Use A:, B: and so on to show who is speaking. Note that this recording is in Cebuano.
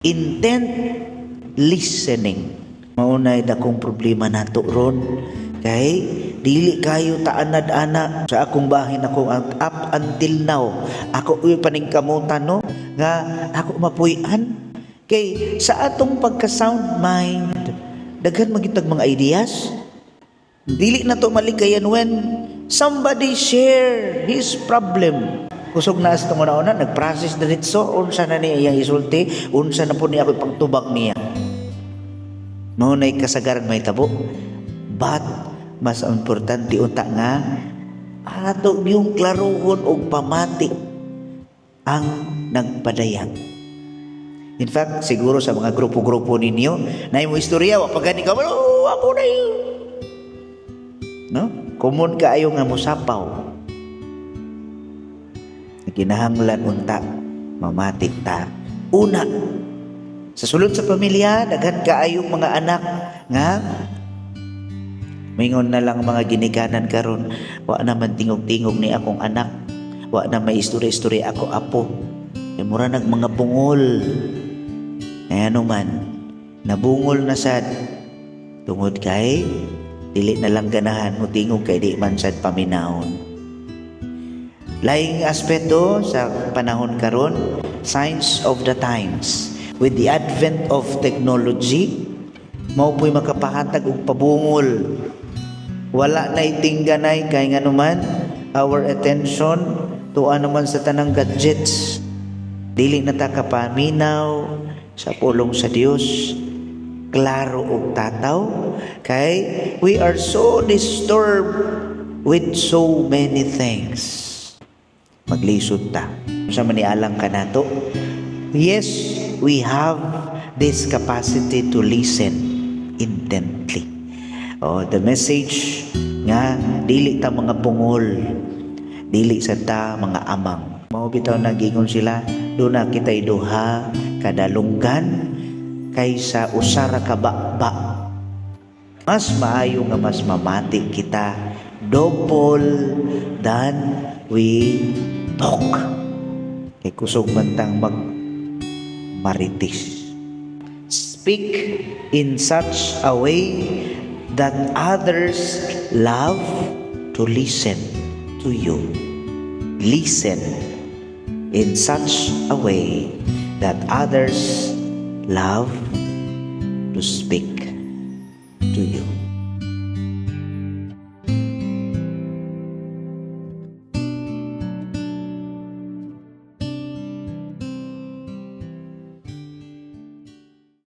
A: Intent listening. Mao nay dakong problema nato ron kay dili kayo taanad-ana. Sa akong bahin, ako up until now, ako uy paningkamutan, no, nga ako mapuy-an kay sa atong pagka sound mind, daghan magitag mga ideas. Dili na to malikayan when somebody share his problem. Kusog na sa una, nag-process diretso, unsa na niya iyang isulti, unsa na po niya ako ipangtubag niya. Mao na'y kasagaran may tabo. But mas importante unta nga ato yung klaruhon og pamati ang nagpadayag. In fact, siguro sa mga grupo-grupo ninyo, na mo istorya, wa pa gani ka, "Oh, ako na yun." No? Common kaayo nga mosapaw. Kinahanglan unta mamati ta. Una, sa sulod sa pamilya, daghan kaayong mga anak nga mingon na lang mga ginikanan karon, "Wa naman tingog-tingog ni akong anak. Wa na may istorya-istorya ako apo. Kay mura nag mga bungol." Kaya ano man, nabungol na sad tungod kay dili na lang ganahan mo tingog kay di man sad paminawon. Laing aspeto sa panahon karon, signs of the times. With the advent of technology, mao po'y makapahatag og pabungol. Wala na itingganay kay nganuman our attention tuwa naman sa tanang gadgets. Dili na ta kapaminaw sa pulong sa Dios. Klaro og tataw kay we are so disturbed with so many things. Maglisod ta. Sa manialang ka nato. Yes, we have this capacity to listen intently. Oh, the message nga dili ta mga bungol, dili sa ta mga amang. Mao bitaw nagingon sila, duna kita'y duha kadalunggan kaysa usa ra ka baba. Mas maayo nga mas mamati kita double than we talk. Kay kusog man tang mag marites. Speak in such a way that others love to listen to you. Listen in such a way that others love to speak to you.